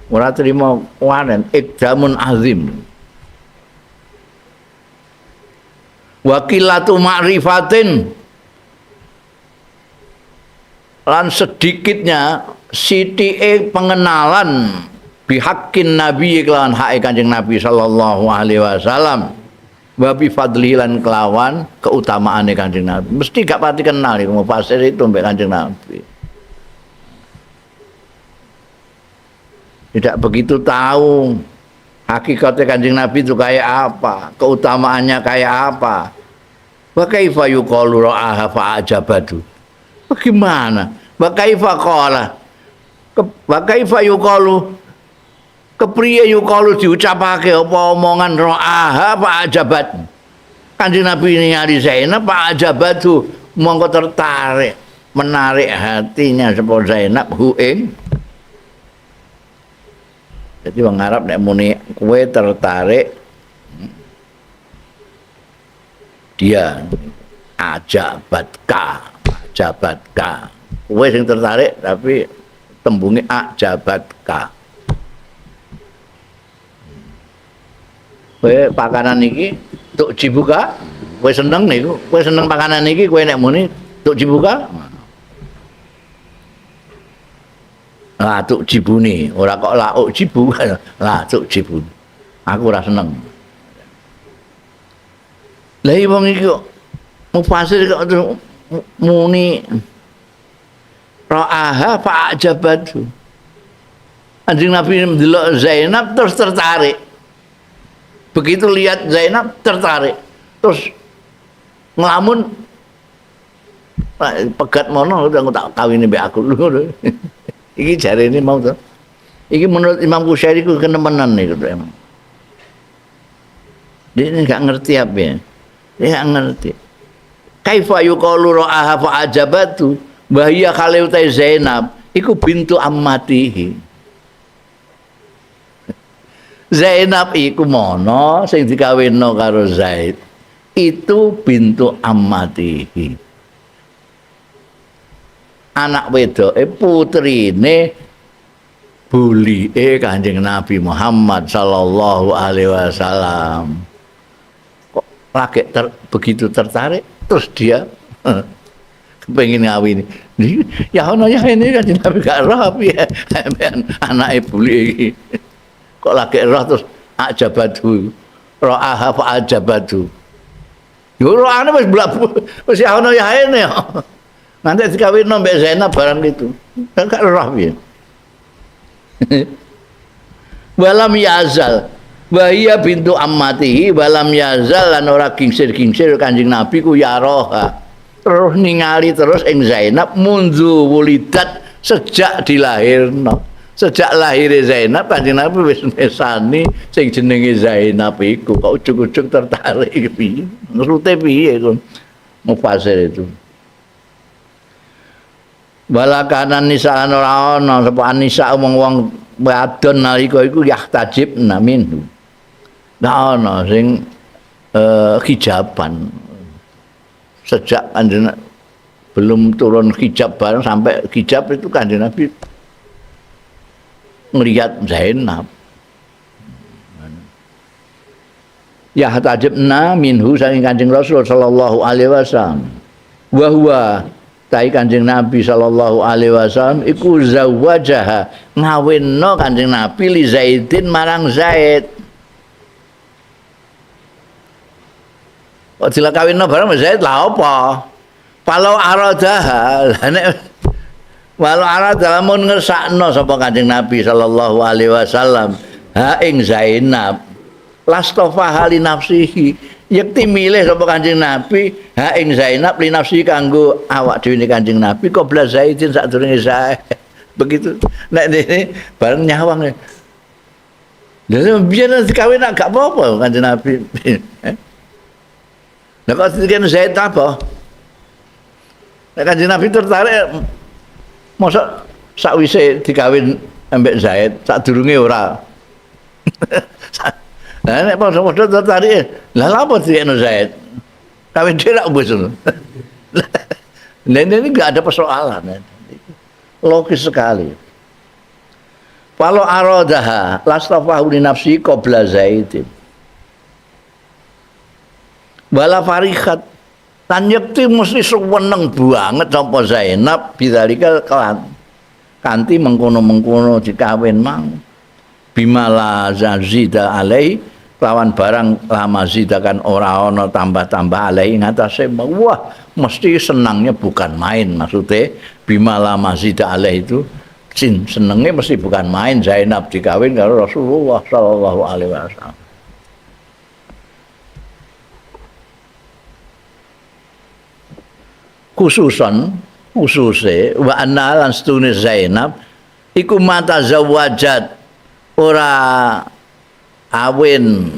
Ora trimo kewanen, ikdamun azim. Wakilatu ma'rifatin lan sedikitnya sithike pengenalan bihaqqin nabi kelawan hake Kanjeng Nabi sallallahu alaihi wasallam wa bi fadli lan kelawan keutamaane Kanjeng Nabi. Mesti gak pati kenal iku mufasir itu mbek Kanjeng Nabi. Tidak begitu tahu hakikatnya Kanjeng Nabi itu kayak apa, keutamaannya kayak apa. Wa kaifa yuqalu ra'aha fa'ajabatu. Bagaimana? Wa kaifa qala? Wa kaifa yuqalu? Kepriye yuqalu diucapake apa omongan ra'aha fa'ajabat. Kanjeng Nabi ningali Zainab fa'ajabatu, mongko tertarik, menarik hatinya sapa Zainab hu ing. Jadi wong Arab nek muni kowe tertarik dia ajabatka, ajabatka. Kowe sing tertarik tapi tembunge ajabatka. Kowe pakanan iki tuk dibuka, kowe seneng niku, kowe seneng pakanan iki kowe nek muni tuk dibuka. Lah tuk jibune, ora kok lauk jibu, lah tuk jibune. Aku ora seneng. Lah iki wong iki kok mufasir kok muni ra'aha fa'ajabatu. Kanjeng Nabi ndelok Zainab terus tertarik. Begitu lihat Zainab tertarik. Terus ngelamun pegat mono udah tak kawini mbek aku. Iki jarene mau to. Iki menurut Imam Qushairi ku kenemenan niku emang. Dia ini gak ngerti apa ya. Dia gak ngerti. Kaifa yuqalu ra'aha fa'ajabatu wa hiya khaliu Zainab iku bintu ammatihi. Zainab iku mono sing dikawinno karo Zaid itu bintu ammatihi. Anak wedoke putrine bulike Kanjeng Nabi Muhammad sallallahu alaihi wasallam. Kok lagi begitu tertarik terus dia kepengin ngawini. Ya ono ya ini Kanjeng Nabi gak roh piye anake bulike iki. Kok lagi roh terus ajabadu. Ra'aha fa ajabadu. Yo rohane wis blak wis ya ono ya ini. Nanti dikawinno mbek Zainab barang itu. Kan gak roh piye. Walam yazal wa hiya bintu ammatihi walam yazal lan ora gingsir-gingsir Kanjeng Nabi ku ya roha. Terus ningali terus ing Zainab mundu wulidat sejak dilahirno. Sejak lahir Zainab Kanjeng Nabi wis mesani sing jenenge Zainab iku kok ujug-ujug tertarik piye. Maksudnya piye iku mufasir itu. Walakanan nisa lan ora ana sapa anisa wong-wong wadon nalika iku yahtajibna minhu. Nah ana sing hijaban. Sejak Kanjeng belum turun hijab bareng sampai hijab itu Kanjeng Nabi ngelihat Zainab. Yahtajibna minhu saking Kanjeng Rasul sallallahu alaihi wasallam. Wa huwa tai Kanjeng Nabi sallallahu alaihi wasallam iku zawajaha ngawinno Kanjeng Nabi li Zaidin marang Zaid. Kok dilakawinno bareng Zaid lah apa? Walau aradaha nek walau arada lamun ngersakno sapa Kanjeng Nabi sallallahu alaihi wasallam ha ing Zainab lastofaha li nafsihi yekti milih sapa Kanjeng Nabi ha ing Zainab li nafsi kanggo awak dhewe Kanjeng Nabi qabla Zaidin sadurunge Zaid. Begitu nek ini bareng nyawang. Lha biyen dikawin gak apa-apa Kanjeng Nabi. Lah kok dikene Zaid apa? Nek Kanjeng Nabi tertarik mosok sakwise dikawin ambek Zaid sadurunge ora. Lah nek padha-padha tertarik, lah lha apa dikene Zaid? Kawin dhewe rak wis ngono. Lah ini enggak ada persoalan. Logis sekali. Walau aradaha lastafahu li nafsi qabla Zaidin. Wala farihat tan yekti mesti seneng banget sapa Zainab bidzalika kelan kanthi mengkono-mengkono dikawin mang bimala zazida alai lawan barang lama zidakan ora ana tambah-tambah alai ngatasé wah mesti senangnya bukan main maksudnya bimala mazida alai itu senengnya mesti bukan main Zainab dikawin karo Rasulullah sallallahu alaihi wasallam. Khususan khususe wa anna lan stune Zainab iku mata zawajat ora awin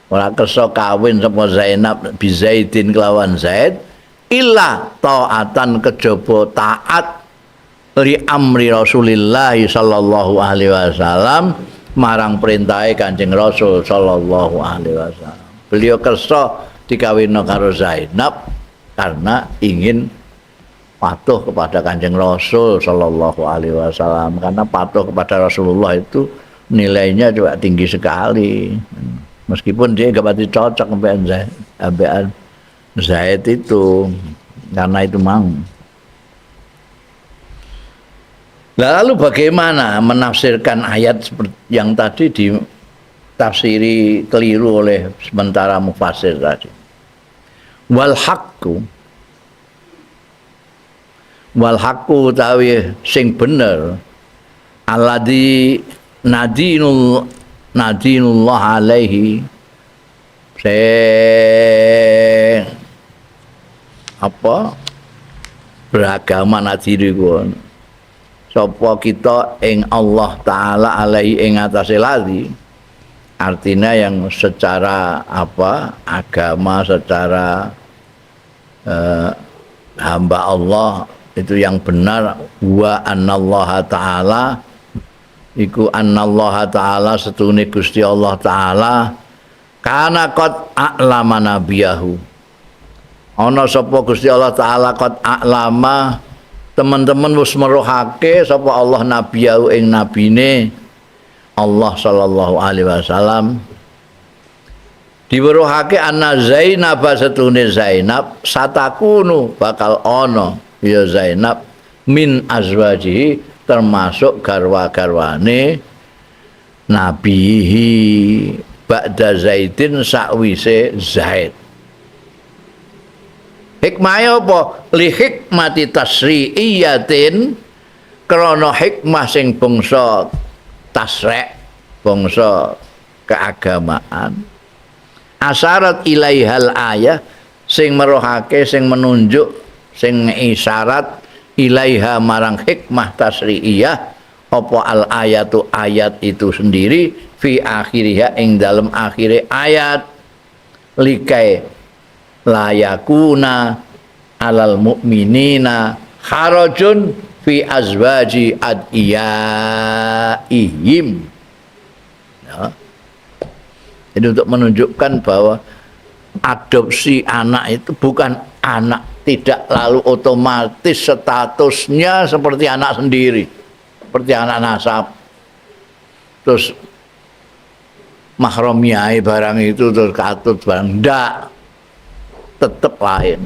ora kersa kawin sapa Zainab bi Zaidin kelawan Zaid illa taatan kejaba taat li amri Rasulillah sallallahu alaihi wasallam marang perintahe Kanjeng Rasul sallallahu alaihi wasallam. Beliau kersa dikawinno karo Zainab karena ingin patuh kepada Kanjeng Rasul sallallahu alaihi wasallam, karena patuh kepada Rasulullah itu nilainya juga tinggi sekali. Meskipun dia gak pasti cocok sampai Zaid itu karena itu mau. Lalu bagaimana menafsirkan ayat seperti yang tadi ditafsiri keliru oleh sementara mufasir tadi? Wal haqqu utawi sing bener alladzi nadinullah alaihi sing apa beragama nadiri ku sapa kita ing Allah taala alaihi ing atase ladzi, artinya yang secara apa agama secara hamba Allah itu yang benar wa annallaha ta'ala iku annallaha ta'ala setune Gusti Allah ta'ala kana qad a'lama nabiyahu ana sapa Gusti Allah ta'ala qad a'lama teman-teman wis meruhake sapa Allah nabiyahu ing nabine Allah sallallahu alaihi wasallam diweruhake anna Zainab setune Zainab satakunu bakal ana ya Zainab min azwajihi termasuk garwa-garwane nabihi ba'da Zaidin sakwise Zaid. Hikmahe apa? Li hikmati tasri'iyatin, krana hikmah sing bangsa tasrek, bangsa keagamaan. Asarat ilaihal ayah, sing merohake, sing menunjuk, sing isyarat ilaiha marang hikmah tasri'iyah apa al ayatu ayat itu sendiri fi akhiriha ing dalem akhire ayat likai layakuna alal mu'minina harajun fi azwaji adiyaihim. Ya. Jadi untuk menunjukkan bahwa adopsi anak itu bukan anak, tidak lalu otomatis statusnya seperti anak sendiri, seperti anak nasab. Terus mahramiyai barang itu terus katut barang, ndak, tetep lain.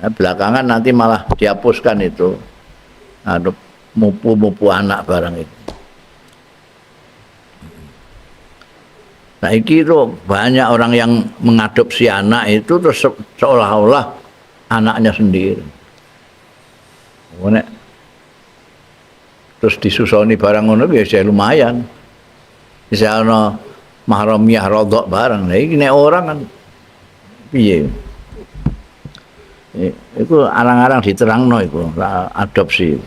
Nah, belakangan nanti malah dihapuskan itu. Aduh, mupu-mupu anak barang itu. Nah, iki itu banyak orang yang mengadopsi anak itu terus seolah-olah anaknya sendiri. Nek terus disusoni barang ngono ya lumayan. Bisa ana mahramiyah rodok barang. Nah, iki nek orang kan piye? Iku arang-arang diterangno iku adopsi.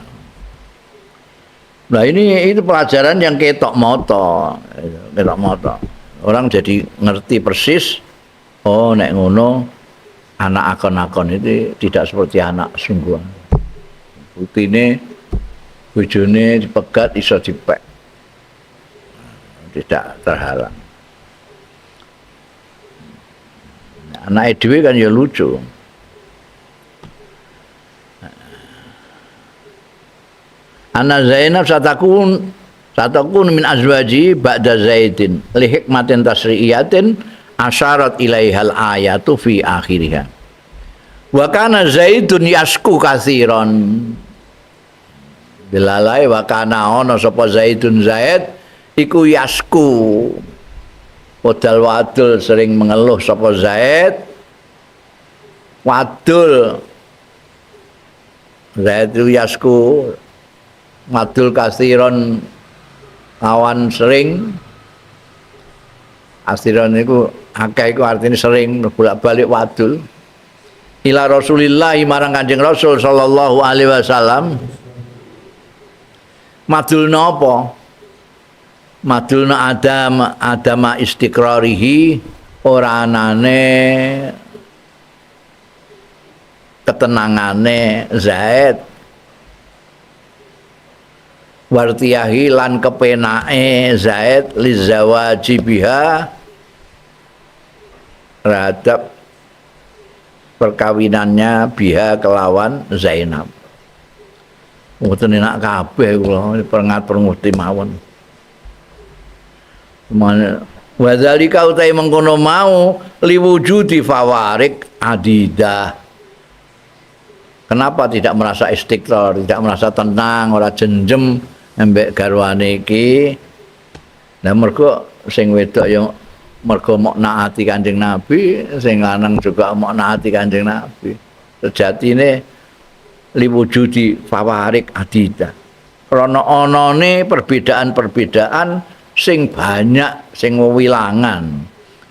Nah, ini itu pelajaran yang ketok moto, ketok moto. Orang jadi ngerti persis, oh nek ngono anak akon-akon itu tidak seperti anak sungguhan. Buktine bojone dipegat iso dipek. Tidak terhalang. Anake dhewe kan ya lucu. Ana Zainab satakun min azwaji ba'da Zaidin li hikmatin tasri'iyatin asyarat ilaihal ayatu fi akhiriha. Wa kana Zaidun yasku katsiran. Dilalai wa kana ana sapa Zaidun Zaid iku yasku. Modal wadul sering mengeluh sapa Zaid. Wadul Zaid itu yasku wadul katsiran awan sering. Asiran iku akeh iku artine sering bolak-balik wadul. Ila Rasulillah marang Kanjeng Rasul sallallahu alaihi wasallam. Madul napa? Madulna adam adama istiqrarihi ora anane ketenangane Zaid. Wartiyahi lan kepenake Zaid lizawaji biha terhadap perkawinannya biha kelawan Zainab. Mboten enak kabeh kula perngat-pernguti mawon. Wa dzalika utai mengkono mau liwujudi fawarik adidah. Kenapa tidak merasa istiqrar, tidak merasa tenang, ora jenjem embek garwane iki? Lah mergo sing wedok ya mergo mok naati Kanjeng Nabi, sing lanang juga mok naati Kanjeng Nabi. Sejatine liwujudi fawarik adidah. Krana anane perbedaan-perbedaan sing banyak, sing wewilangan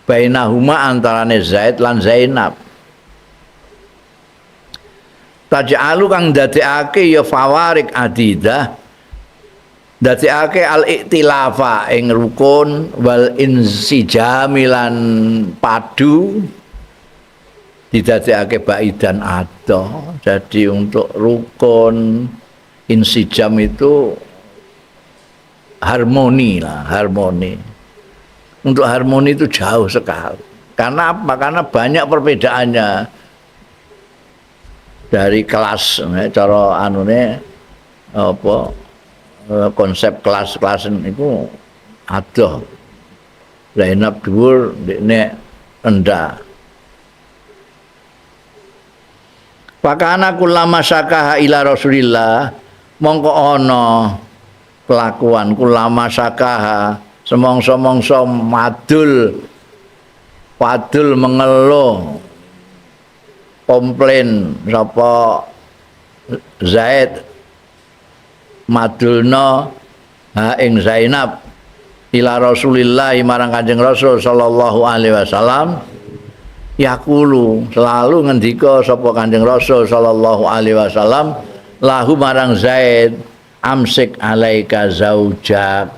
bainahuma antarane Zaid lan Zainab. Taj'alu kang dadekake ya fawarik adidah, dadekake al-iktilafa ing rukun wal insijami lan padu, didadekake baidan ado. Jadi untuk rukun insijam itu harmoni lah, harmoni. Untuk harmoni itu jauh sekali. Karena apa? Karena banyak perbedaannya dari kelas, cara anune apa konsep kelas-kelasan itu adoh. Zainab dhuwur, ndekne rendah. Pakana kulama sakaha ila Rasulillah, mongko ana kelakuan kulama sakaha semongso-mongso madul wadul mengeluh komplain sapa Zaid madulna ha ing Zainab ila Rasulillah marang Kanjeng Rasul sallallahu alaihi wasallam yaqulu selalu ngendika sapa Kanjeng Rasul sallallahu alaihi wasallam lahu marang Zaid amsik alaika zaujak.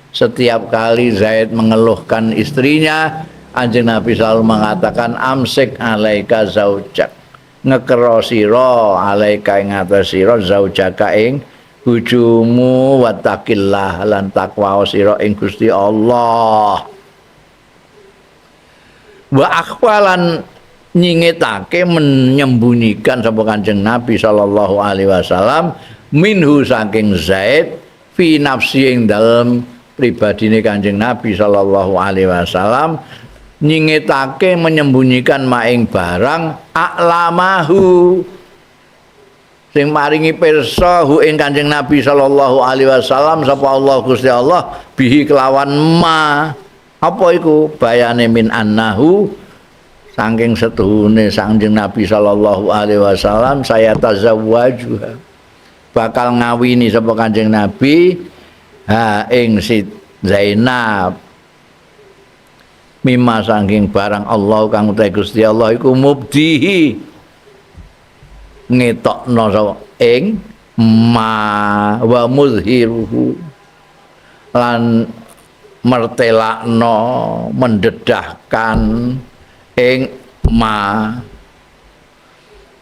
Setiap kali Zaid mengeluhkan istrinya, Kanjeng Nabi selalu mengatakan amsik alaika zaujak, ngekero sira alaika ing atas sira zaujaka ing bojomu wattaqillah lan takwa sira ing Gusti Allah. Wa akhwalan nyingetake menyembunyikan sapa Kanjeng Nabi sallallahu alaihi wasallam minhu saking Zaid fi nafsi ing dalem pribadine Kanjeng Nabi sallallahu alaihi wasallam nyingetake menyembunyikan maing barang aklamahu sing maringi pirsa hu ing Kanjeng Nabi sallallahu alaihi wasallam sapa Allah Gusti Allah bihi kelawan ma apa iku bayane min annahu saking setuhune Kanjeng Nabi sallallahu alaihi wasallam saya tazawwajuha bakal ngawini sapa Kanjeng Nabi ha ing si Zainab mimma saking barang Allah kang utahe Gusti Allah iku mubdihi ngetokno sapa ing ma wa muzhiruhu lan mertelakno mendedahkan ing ma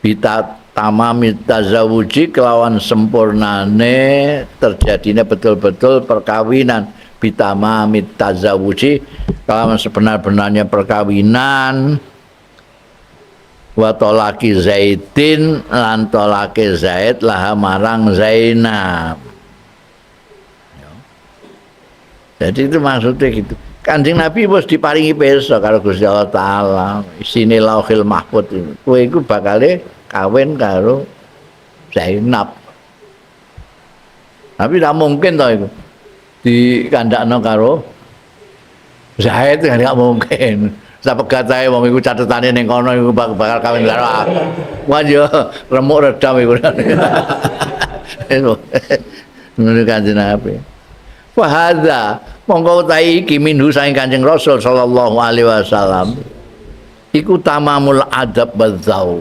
bita tamami tazawuji kelawan sempurnane terjadinya betul-betul perkawinan bitamami tazawuji kelawan sebenar-benarnya perkawinan wa talaki Zaidin lan talaki Zaid laha marang Zainab. Jadi itu maksudnya gitu. Kanjeng Nabi wis diparingi pirsa karo Gusti Allah Taala, isine Lauhil Mahfuz. Kowe iku bakale kawin karo Zainab. Tapi tidak mungkin toh iku dikandakno karo Zaid, enggak mungkin. Sapegat ae wong iku catetane ning kono iku bakal kawin karo aku. Wah yo remuk redam iku. Ngono Kanjeng Nabi. Wa hadza mongko utahi iki minhu saking Kanjeng Rasul sallallahu alaihi wasallam iku tamamul adab wadzau.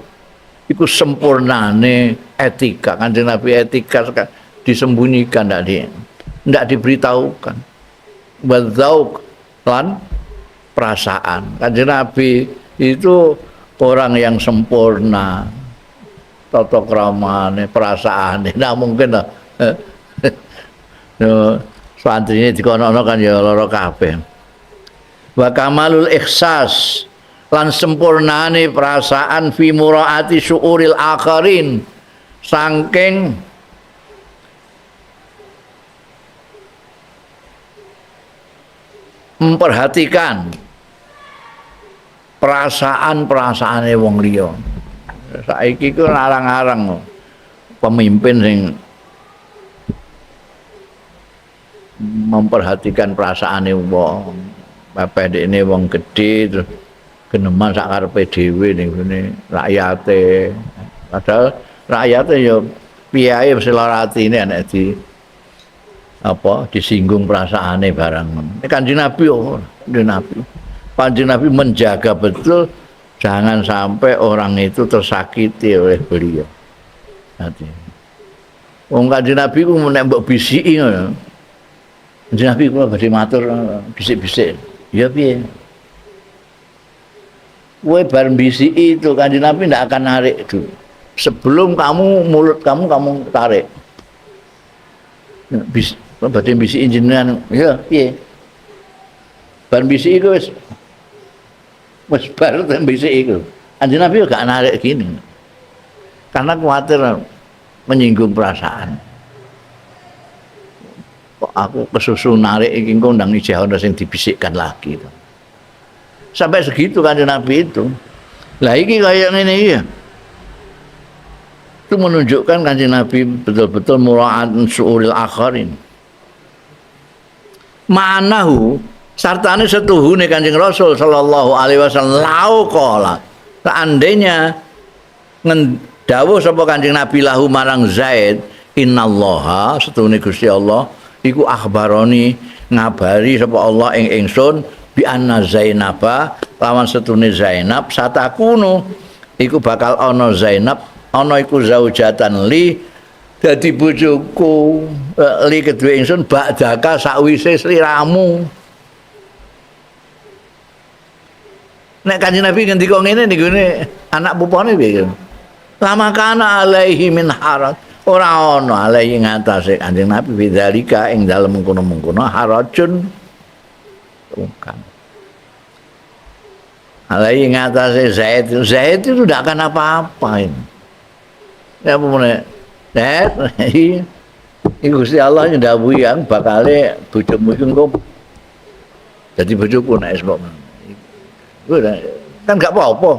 Iku sempurnane etika. Kanjeng Nabi etika disembunyikan, ndak diberitahukan. Wadzau lan perasaan. Kanjeng Nabi itu orang yang sempurna. Tata kramane, perasaane. Ndak mungkin lah. Santrine dikono-kono kan ya lara kabeh. Wa kamalul ihsas lan sempurnane perasaan fi muraati syuuril akharin saking memperhatikan perasaan-perasaane wong liya. Saiki ku arang-arang pemimpin sing memperhatikan perasaane wong. Pepeh dekne wong gedhe terus geneman sak karepe dhewe ning ngene rakyate. Padahal rakyate ya piye mesti lara atine nek di apa disinggung perasaane barang. Ini Kanjeng Nabi, oh, Kanjeng Nabi. Kanjeng Nabi menjaga betul jangan sampai orang itu tersakiti oleh beliau. Nanti. Wong Kanjeng Nabi ku nek mbok bisiki ngono. Kanjeng Nabi kula badhe matur bisik-bisik. Ya piye? Kowe bar bisiki itu Kanjeng Nabi ndak akan narik dulu. Sebelum kamu mulut kamu tarik. Bis badhe bisiki jenengan, ya piye? Bar bisiki iku wis bar bisiki iku. Kanjeng Nabi gak narik gini. Karena khawatir menyinggung perasaan. Kok aku kesusu narik iki engko ndang ijeh ana sing dibisikkan lagi itu. Sampai segitu Kanjeng Nabi itu. Lah iki kaya ngene iki. Itu menunjukkan Kanjeng Nabi betul-betul mura'at syu'uril akharin. Ma'anahu sartane setuhune Kanjeng Rasul sallallahu alaihi wasallam lau qala. Seandainya Dawuh sapa Kanjeng Nabi lahu marang Zaid, innallaha setune Gusti Allah iku akhbaroni ngabari sapa Allah ing ingsun bi anna Zainaba lawan setune Zainab satakunu iku bakal ana Zainab ana iku zaujatan li dadi bojoku li kedue ingsun ba'daka sakwise sliramu. Nek Kanjeng Nabi ngendika ngene niku anak pupone piye? Lama kana alaihi min haraj, ora ana alaihi ngatasé Kanjeng Nabi bidzalika ing dalem mengkono-mengkono harajun bukan. Alaihi ngatasé Zaid, Zaid itu tidak akan apa-apa ini. Ya apa meneh? Zaid iki Gusti Allah ndhawuhi yang bakale bojomu iku engko dadi bojoku nek wis mbok. Kan gak apa-apa.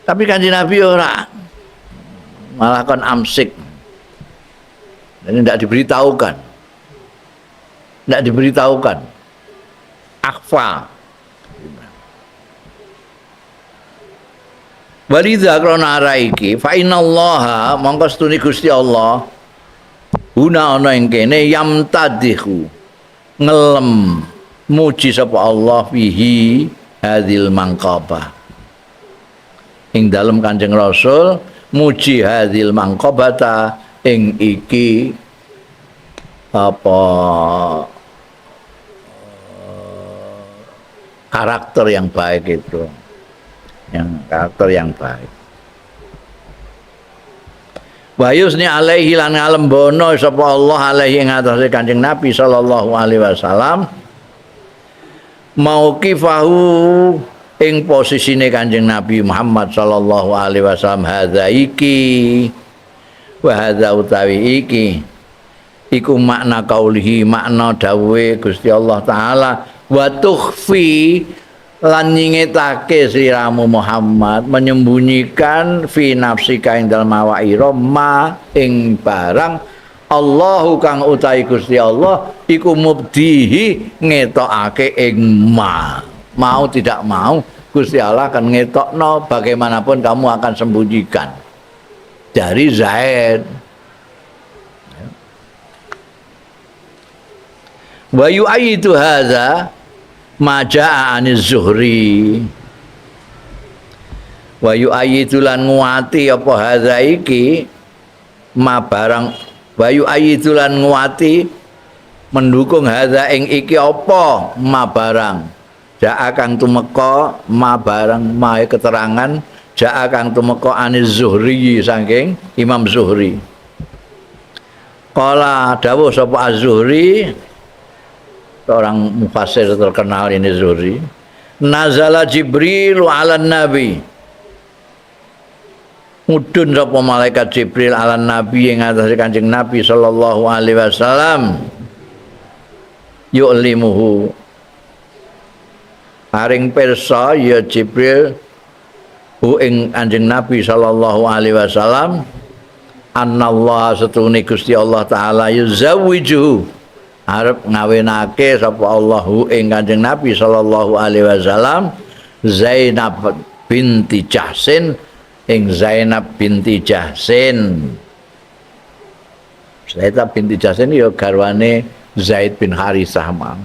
Tapi Kanjeng Nabi ora, malah kon amsik. Jadi tidak diberitahukan. Tidak diberitahukan. Akhfa. Walidha krana ara iki fa innallaha mongko setune Gusti Allah guna ana ing kene yamtadihu ngelem muji sapa Allah fihi hadhil mangqabah ing dalem Kanjeng Rasul muji hadhil mangqabata ing iki apa karakter yang baik itu, yang karakter yang baik. Wa yusni alaihi lan ngalembono sapa Allah alaihi ing atase Kanjeng Nabi sallallahu alaihi wasallam mauqifahu ing posisine Kanjeng Nabi Muhammad sallallahu alaihi wasallam hadza iki wa hadza utawi iki iku makna kaulihi makna dawuhe Gusti Allah taala wa tukhfi lan nyingetake siramu Muhammad menyembunyikan fi nafsika ing dalem awake ira ma ing barang Allahu kang utawi Gusti Allah iku mubdihi ngetokake ing ma. Mau tidak mau Gusti Allah akan ngetokno bagaimanapun kamu akan sembunyikan dari Zaid. Wa yu'ayyidu hadza ma jaa 'ani Zuhri. Wa yu'ayyidu lan nguati apa hadza iki ma barang wa yu'ayyidu lan nguati mendukung hadza ing iki apa ma barang jaa kang tumeka ma barang mae keterangan jaa kang tumeka 'ani Zuhri saking Imam Zuhri. Qala dawuh sapa Az-Zuhri, seorang mufassir terkenal ini Zuhri, nazala Jibril ala nabi, mudhun sapa malaikat Jibril ala nabi ing atase Kanjeng Nabi sallallahu alaihi wasallam yu'limuhu paring pirsa ya Jibril hu ing Kanjeng Nabi sallallahu alaihi wasallam annallaha satune Gusti Allah taala yuzawwijuhu arep ngawinake sapa Allahu ing Kanjeng Nabi sallallahu alaihi wasallam Zainab binti Jahsin ing Zainab binti Jahsin. Zainab binti Jahsin ya garwane Zaid bin Harithah mau.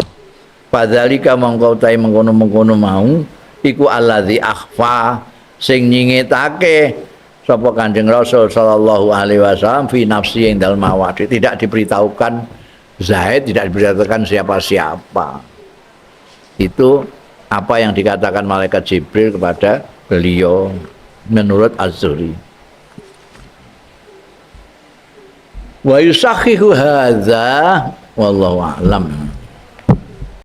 Fadzalika mongko utahe mengkono-mengkono mau iku allazi akhfa sing nyingetake sapa Kanjeng Rasul sallallahu alaihi wasallam fi nafsi ing dalem awake, tidak diberitahukan Zaid, tidak diberitahukan siapa-siapa. Itu apa yang dikatakan malaikat Jibril kepada beliau menurut Az-Zuhri. Wa yusakhihu hadza wallahu a'lam.